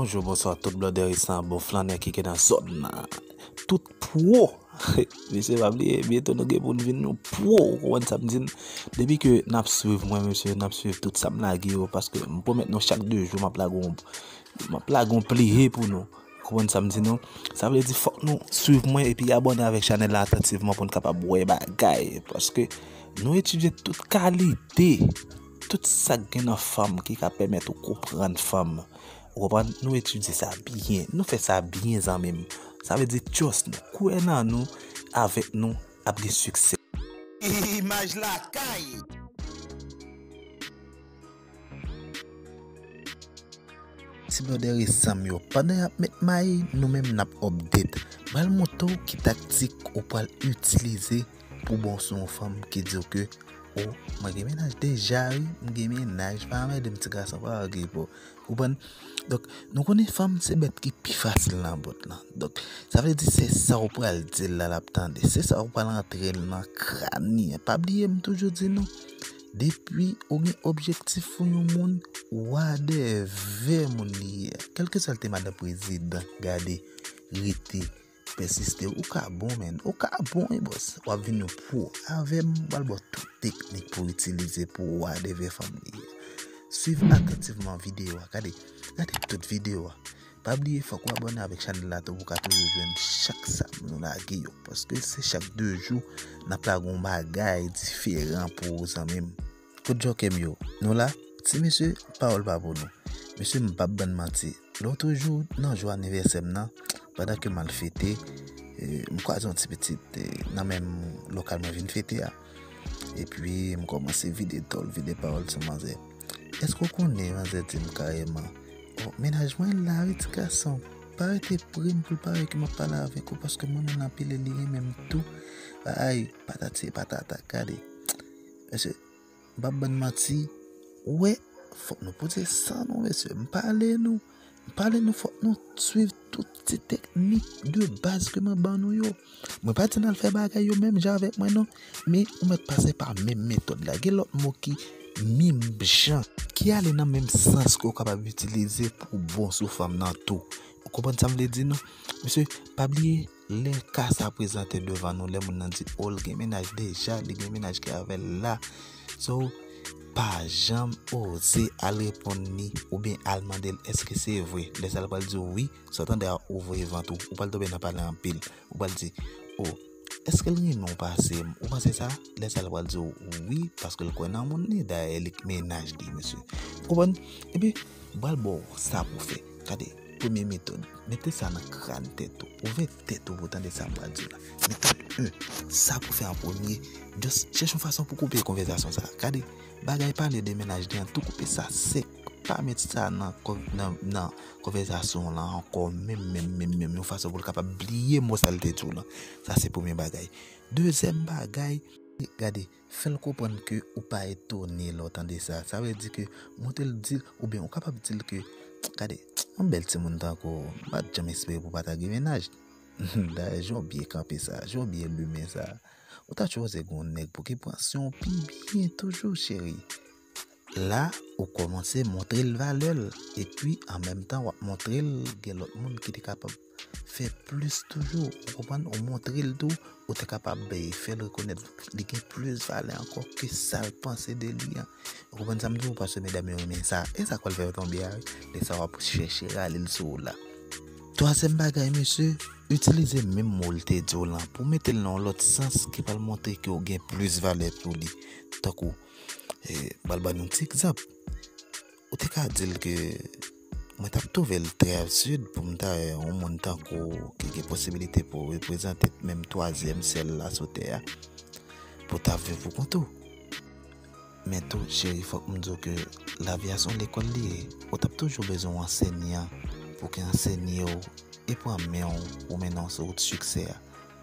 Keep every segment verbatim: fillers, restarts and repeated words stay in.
Bonjou, bonswa tout blòdè resan, bon flannè ki gen nan zòn nan. Tout pwo. Mesye, pa bliye, byento nou gen pou n vin yon pwo, ou konprann sa m di n? Depi ke n ap swiv mwen, mesye, n ap swiv tout sa m lage yo, paske m pwomèt nou chak de jou m ap lage yon, m ap lage yon pliye pou nou. Ou konprann sa m di nou? Sa vle di fòk nou swiv mwen epi abòne avèk chanèl la atantivman pou n kapab wè bagay, paske nou etidye tout kalite, tout sa k gen nan fanm ki ka pèmèt ou konprann fanm. Ou konprann? Nou etidye sa byen. Nou fè sa byen, zanmi m. Sa vle di, trust nou. Kwè nan nou, avèk nou, ap gen siksè. Imaj lakay. Ti blòdè resan m yo, pandan y ap met may, nou menm n ap update. M pral montre w ki taktik ou pral itilize pou bon sou yon fanm ki di w ke, o, mwen gen mennaj deja, wi, m gen mennaj, pa anmède m, ti gason, pa ange pou. Ou konprann? Donk, nou konnen fanm se bèt ki pi fasil nan bòt lan. Donk, sa vle di se sa w pral di l la, l ap tande. Se sa w pral antre l nan kràn li an. Pa bliye, m toujou di nou, depi ou gen objektif pou yon moun, whatever moun li ye, kèlkeswa l te madan prezidan, gade, rete, pèsiste. Ou ka bon, menn. Ou ka bon, wi, bòs. W ap vin yon pwo. Avè m, m pral ba w tout teknik pou w itilize pou w whatever fanm li ye. Swiv atantivman videyo a. Gade, gade tout videyo a. Pa bliye, fòk w abòne avèk chanèl la tou pou w ka toujou jwenn chak sa nou lage yo. Paske se chak de jou, n ap lage yon bagay diferan pou ou, zanmi m. Kot jòkè m yo? Nou la? Ti mesye, pawòl pa pou nou. Mesye, m p ap bann manti. Lòt jou, nan jou anivèsè m nan, pandan ke m al fete, e, m kwaze yon ti pitit, e, nan menm lokal mwen vin fete a. Epi, m kòmanse vide tòl, vide pawòl sou manzè. Èske w konnen, manzè di m kareman, o, mennaj mwen la, wi, ti gason. Pa rete pre m pou l pa wè ke m ap pale avèk ou, paske m renmen l anpil e li renmen m tou. Ay, patati e patata, gade. Mesye, m p ap bann manti. Ou wè, fòk nou poze san nou, mesye. M pale nou. M pale nou, fòk nou swiv tout ti teknik de baz ke mwen ban nou yo. Mwen pa di n al fè bagay yo menm jan avèk mwen, non. Men ou mèt pase pa menm metòd la. Gen lòt mo ki menm jan, ki ale nan menm sans ke w kapab itilize pou w bon sou fanm nan tou. Ou konprann sa m vle di, non? Mesye, pa bliye, lè ka sa prezante devan nou, lè moun nan di, o, l gen mennaj deja, li gen mennaj ki avè l la. So, pa janm oze al reponn li oubyen al mande l èske se vre. Lè sa l pral di w wi, sa w tande a, ou voye vant ou, ou pral tonbe nan pale anpil. Ou pral di, o, èske l renmen w pase m? Ou panse sa? Lè sa l pral di w wi, paske l kwè nan moun li, dayè li k mennaj li, mesye. Ou konprann? Epi, m pral ba w sa pou w fè. Gade, premye metòd. Mete sa nan kràn tèt ou. Ouvè tèt ou pou w tande sa m pral di w la. Metòd en. Sa pou w fè an premye, just chèche yon fason pou w koupe konvèsasyon sa a. Gade, bagay pale de mennaj li an, tou koupe sa sèk. Pa met sa nan, nan, nan konvèsasyon w lan ankò, menm, menm, menm, menm, yon fason pou l kapab bliye mo sa l te di w lan. Sa se premye bagay. Dezyèm bagay, gade, fè l konprann ke ou pa etone lè w tande sa. Sa vle di ke montre l, di l, oubyen ou kapab di l ke, gade, yon bèl timoun tankou w, m pa t janm espere pou w pa ta gen mennaj. Dayè, jan w byen kanpe sa, jan w byen limen sa, ou ta sipoze gen yon nèg pou ki pran swen w pi byen toujou, cheri. La, ou kòmanse montre l valè l, epi an menm tan w ap montre l gen lòt moun ki te kapab fè plis toujou, ou konprann? Ou montre l tou, ou te kapab, eh, fè l rekonèt li gen plis valè ankò ke sa l panse de li an. Ou konprann sa m di w? Paske medam yo renmen sa. E sa k pral fè yo tonbe a, wi. Lè sa w ap chèche rale l sou ou la. Twazyèm bagay, mesye, itilize menm mo l te di w lan pou mete l nan yon lòt sans ki pral montre ke w gen plis valè pou li. Tankou, eh, m pral ban nou ti egzanp. Ou te ka di l ke mwen t ap twouve l trè absid pou m ta wè yon moun tankou w ki gen posibilite pou w reprezante menm twazyèm sèl la sou tè a, pou w ta viv pou kont ou. Men tou, cheri, fòk m di w ke lavi a se yon lekòl li ye. Ou t ap toujou bezwen yon ansenyan pou ki ansenye w e pran men w pou mennen w sou wout siksè a.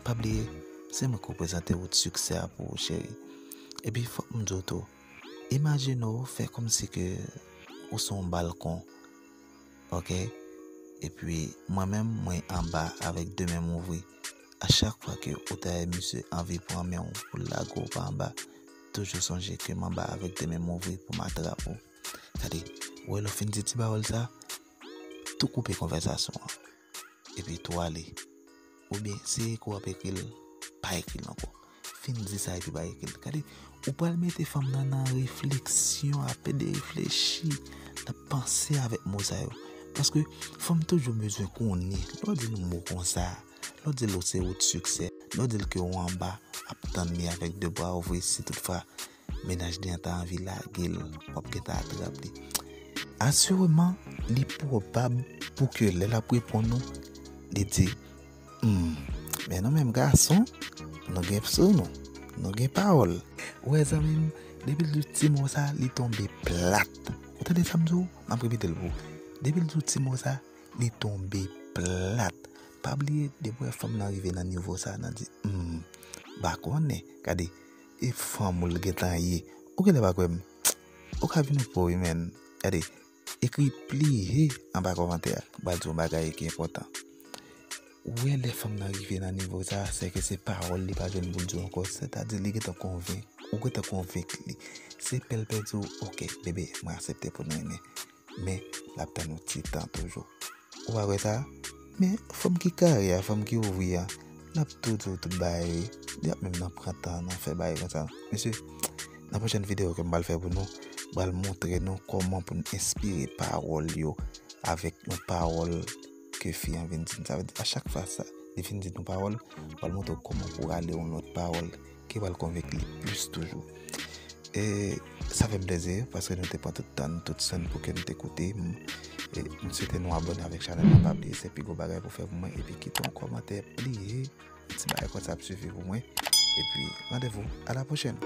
Pa bliye, se mwen k reprezante wout siksè a pou ou, cheri. Epi, fòk m di w tou, imajine w fè kòmsi ke ou se yon balkon, oke? Epi, mwen menm, mwen anba avèk de men m ouvri. A chak fwa ke ou ta wè misye anvi pran men w pou l lage w pa anba, toujou sonje ke m anba avèk de men m ouvri pou m atrap ou. Gade, ou wè lè w fin di ti pawòl sa, tou koupe konvèsasyon an. Epi tou ale. Oubyen, si se ekri w ap ekri l, pa ekri l ankò. Fin di sa epi pa ekri l. Gade, ou pral mete fanm nan nan refleksyon, ap ede reflechi, nan panse avèk mo sa yo. Paske fanm toujou bezwen konnen. Lè w di l mo konsa, lè w di l ou se wout siksè, lè w di l ke ou anba, ap tann li avèk de bra ouvri si toutfwa mennaj li an ta anvi lage l, w ap gentan atrap li. Asireman, li pwobab pou ke lè l ap reponn ou, li di, hmm, men nou menm gason, nou gen sou nou, nou gen pawòl. Ou wè zanmi m, depi l di w ti mo sa, li tonbe plat. Ou tande sa m di w? M ap repete l pou ou. Depi l di w ti mo sa, li tonbe plat. Pa bliye, depi w wè fanm nan rive nan nivo sa, nan di, hmm, m pa konnen. Gade, e fanm ou l gentan ye. Ou genlè pa kwè m. Ou ka vin pou wi, men. Gade, ekri pliye anba kòmantè a. M pral di w yon bagay ki enpòtan. Ou wè lè fanm nan rive nan nivo sa, sèke se pawòl li pa jwenn pou l di w ankò. Sètadi li gentan konvenk, ou gentan konvenk li. Se pè l pèdi w, oke, bebe, mwen aksepte pou nou renmen. Men, l ap tann yon ti tan toujou. Ou pa kwè sa? Men, fanm ki kare a, fanm ki ouvri a, l ap tou di w tout bagay, wi. Li ap menm nan pran tan, nan fè bagay konsa. Mesye, nan pwochèn videyo ke m pral fè pou nou, m pral montre nou kòman pou n enspire pawòl yo avèk yon pawòl ke fi an vin di n. Sa vle di, a chak fwa sa, li fin di n yon pawòl, m pral montre w kòman pou w rale yon lòt pawòl ki pral konvenk li plis toujou. E sa fè m plezi, paske nou te pran tout tan n, tout san n pou ke n te koute m. E m swete nou abòne avèk chanèl la, pa bliye, se pi gwo bagay pou fè pou mwen, epi kite yon kòmantè pliye, yon ti bagay konsa ap sifi pou mwen. Epi, randevou, a la pwochèn.